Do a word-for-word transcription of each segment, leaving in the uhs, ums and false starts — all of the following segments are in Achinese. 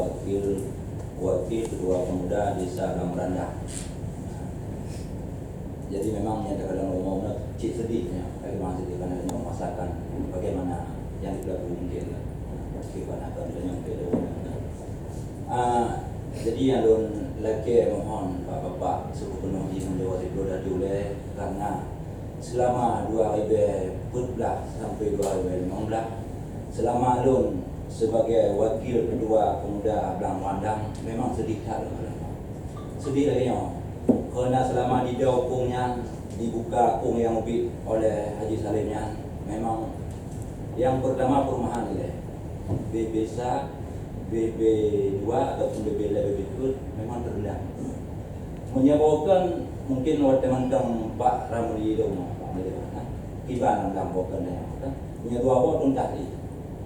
Wakil, wakil ketua pemuda Desa Blang Berandang. Jadi memang nyan kadang rumoh na cit sedih nyan, memang sedih karena nyoe merasakan bagaimana yang dilaku mungkin lah. Meskipun akan banyak beda. Ah, jadi nyang lôn lakée mohon bak Bapak Seugeubernur jih meunyoe sigoe laju lé, karena selama dua ribu empat belas sampai dua ribu lima belas, selama lôn sebagai wakil ketua pemuda Blang Berandang, memang sedih that lôn. Sedih lagée nyoe, karena selama di Dau Kong nyan dibuka kong nyang ubit oleh Haji Salim nyan, memang yang pertama perumahan ilée. B B sa, B B dua ataupun B B lhée, B B tujuh memang terendam. Meunyoe bukon mungkin watée mantong Pak Ramli dong, Pak Ramli dong, ha? Kiban rendam bukon nyan, ha? Meunyoe dua boh tuntas jih.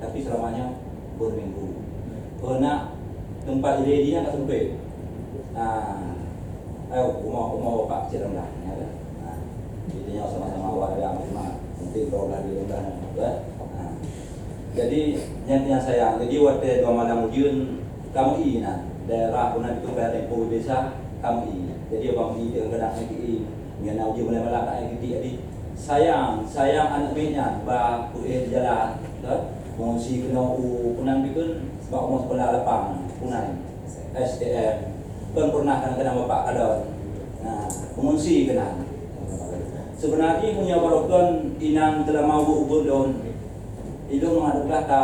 Tapi selamanya berminggu. Keunak tempat ilée jih nyan ka sempit. Ha. Ayo, umoe, umoe Bapak cit rendam, ya kan? Ha. Jadi nyoe sama-sama warga mungkin dua belas, dua belas, ya kan? Ha. Jadi, nyan nyang sayang. Jadi, watée dua malam ujeuen, ka meu-ié na. Daerah puna itu ka tempo desa, ka meu-ié. Jadi, abang meu-ié teuka kadang aneuk geuié. Nyan na ujeuen mulai malam ka aneuk geuié. Jadi, sayang, sayang aneuk miet nyan, ba peuéh jalan, kan? Mengungsi keunoe u, puna dikeue, sebab umoe sekolah lapang, puna S T M. Kan pernah kadang-kadang bapak kalon. Nah, mengungsi keunan. Sebenarnya, meunyoe barokon inan teulama ubit-ubit lôn, ilôn mangat ka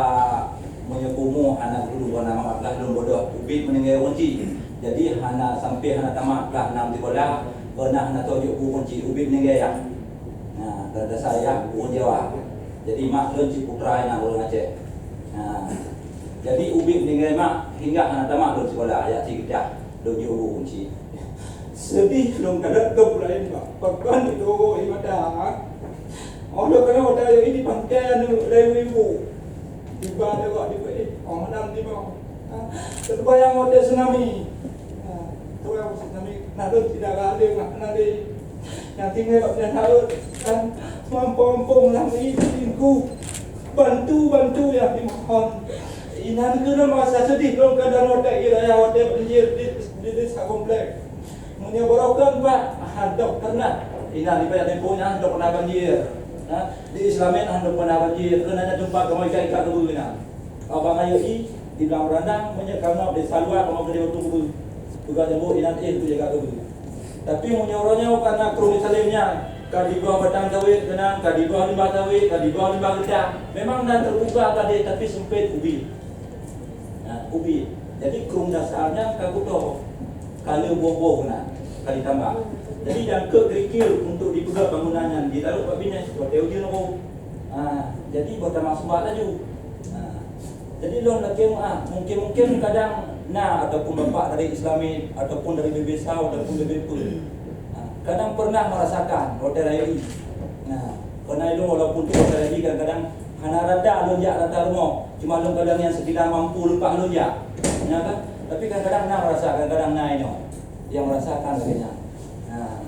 meunyoe kumu hana guru, hana mangat lôn bodoh, ubit meuninggai kunci. Jadi, hana sampai hana tamat lah nam sikola, pernah hana tahu jok buku kunci, ubit meuninggai ya. Nah, dan saya buku Jawa. Jadi, mak lôn cit putra inan ureueng Aceh. Nah, jadi, ubit meuninggai mak hingga hana tamat lôn sikola, ayat si geudah lôn jok buku kunci. Sedih lôn kadang teuh laén, Pak. Pakon itu mata. Oh, lôn keunoe watée ini pangkai anu layu ibu. Tiba lewat di Peuet, oh, malam tiba. Ha, terbayang watée tsunami. Ha, terbayang tsunami. Nah, lôn tidak ada, nggak kenal deh. Yang tinggal kat dalam laut, kan, mampu-mampu melalui tingku. Bantu-bantu yang dimohon. Inan keunoe masa sedih lôn kadang watée raya watée banjir di, di desa komplek. Meunyoe barokon, Pak, hantom pernah. Inan di banyak tempoh nyan hantom pernah banjir. Ha? Di Islamin hantom pernah banjir. Keunan nyan teumpat kamoe ikat-ikat keubeue nyan. Abang ayo i, di Blang Berandang, meunyoe kamoe di Salwa, kamoe keudeh waktu keubeue. Peugah jambok inan éh untuk jaga keubeue. Tapi meunyoe uroe nyoe karena krueng Salim nyan, ka digoh batang sawét keunan, ka digoh limbah sawét, ka digoh limbah geudah. Memang na teubuka gadeh, tapi sempit ubit. Nah, ubit. Jadi, krueng dasar nyan ka geutoh. Ka le boh-boh na, ka ditambah. Jadi, nyang keu kerikil untuk dipeugah bangunan nyan di Laut Bak Binéh, watée ujeuen roh. Ha, jadi, boh tamah sumbat laju. Ha, jadi, lôn lakée meu'ah, mungkin-mungkin kadang na ataupun bapak dari Islamin, ataupun dari B B sa, ataupun B B pun. Ha, kadang pernah merasakan watée rayeuk i. Nah, pernah ilôn walaupun tu watée rayeuk i kadang-kadang hana rata lôn jak rata rumoh, cuma lôn kadang nyang sekedar mampu leupah lôn jak. Nya kan? Tapi kadang-kadang na merasa, kadang-kadang na inoe nyang merasakan lagée nyan. Nah,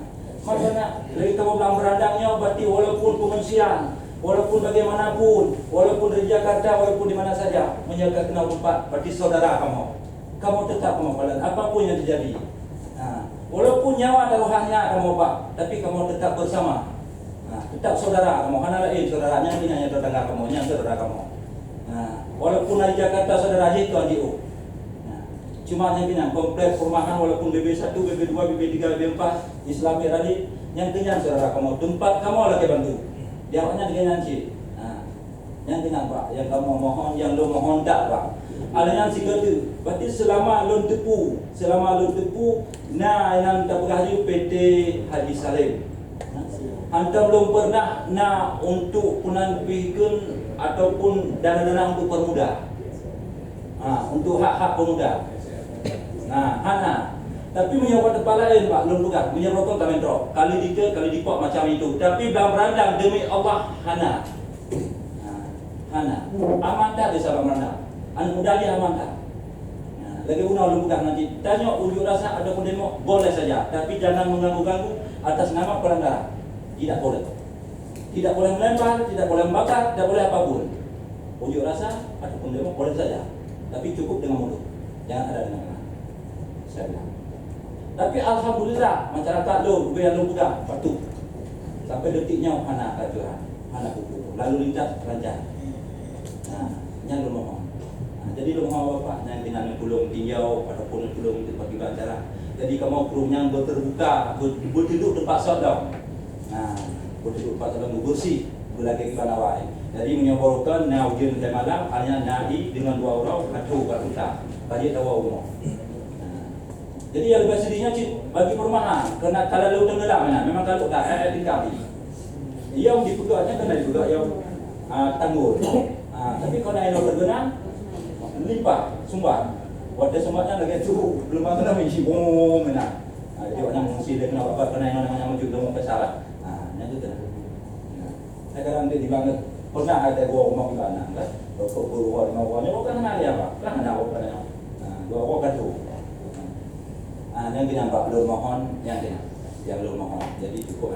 makanya lagée kamoe Blang Berandang nyoe, berarti walaupun pengungsian, walaupun bagaimanapun, walaupun dari Jakarta, walaupun di mana saja, meunyoe ka keunoe teumpat, berarti saudara kamoe. Kamoe tetap kamoe kalon, apapun yang terjadi. Ha, walaupun nyawa tarohan nyan kamoe ba, tapi kamoe tetap bersama. Ha, tetap saudara kamoe, hana laén saudara, nyan keuh nyan tetangga kamoe, nyan saudara kamoe. Ha, walaupun di Jakarta saudara jih tuan jiôh. Ha, cuma nyan keuh nyan, kompleks perumahan walaupun B B satu, B B dua, B B tiga, B B empat, Islamic Rally, nyan keuh nyan saudara kamoe, teumpat kamoe lakée bantu. Di awaknyan keuh nyan cit. Ha. Nyan keuh nyan, Pak, nyang kamoe mohon, nyang lôn mohon that, Pak. Ada nyang sigoe teuk, berarti seulama lôn teupeue, seulama lôn teupeue, na nyang tapeugah laju P T Haji Salim. Hantom lôn pernah na untuk peunan pikeun ataupun dana-dana untuk pemuda. Ha, untuk hak-hak pemuda. Nah, hana. Tapi meunyoe bak teumpat laén, Pak, lôn peugah, meunyoe rokon ka meutrok, kali dikeue, kali dipok macam itu. Tapi Blang Berandang, demi Allah, hana. Nah, hana. Aman that di Sabang Merana. Aneuk muda jih aman that. Nah, lagée unoe lôn peugah nanti, tanyoe unjuk rasa ataupun demo, boleh saja. Tapi jangan mengganggu-ganggu atas nama pelanggaran. Tidak boleh. Tidak boleh melempar, tidak boleh membakar, tidak boleh apapun. Unjuk rasa ataupun demo boleh saja. Tapi cukup dengan mulut. Nyang ada deungon. Saya bilang. Tapi alhamdulillah, masyarakat lôn, ubé nyang lôn peugah, patuh. Sampai detik nyoe hana kehancuran, hana kuku, lalu lintas lancar. Nah, nyan lôn mohon. Nah, jadi lôn mohon Bapak, nyang keunan tulông tinjau ataupun tulông pakriban cara. Jadi kamoe krueng nyang beuterbuka, beu-, beuteuduk teumpat sot dong. Nah, beuteuduk teumpat sot dong, beubeursi, beulagèe kiban awai. Jadi meunyoe baroekon na ujeuen malam, hanya na i deungon dua uroe, ka tho ka tunta. Ka jeuet tawoe rumoh. Nah. Jadi nyang leubeh sedih nyan cit bagi perumahan, keureuna ka lalu teunggeulam nyan, memang ka lheueh ka, eh, eh, tingkah. Nyang dipeugah nyan keuneuk dipeugah nyang, ah, tanggul. Ah, tapi keureuna inoe teugeunang, limpah, sumbat. Watèe sumbat nyan lagèe tu, geulumbang keunoe meusi, boom, meunan. Ah, jadi awak nyan meusi lé keunoe apa, keureuna inoe nyan meucue leumo peusah lah. Ah, nyan tu keunan. Nah, kadang dia bilang, pernah ada dua rumah di Banang, kan? Rokok dua rumah, lima rumah, nyoe kan hana ada apa, kan hana apa, kan hana. Nah, dua rumah kan tu. Ah, nyan keunan bak lôn mohon, nyan keunan. Nyang lôn mohon. Jadi cukup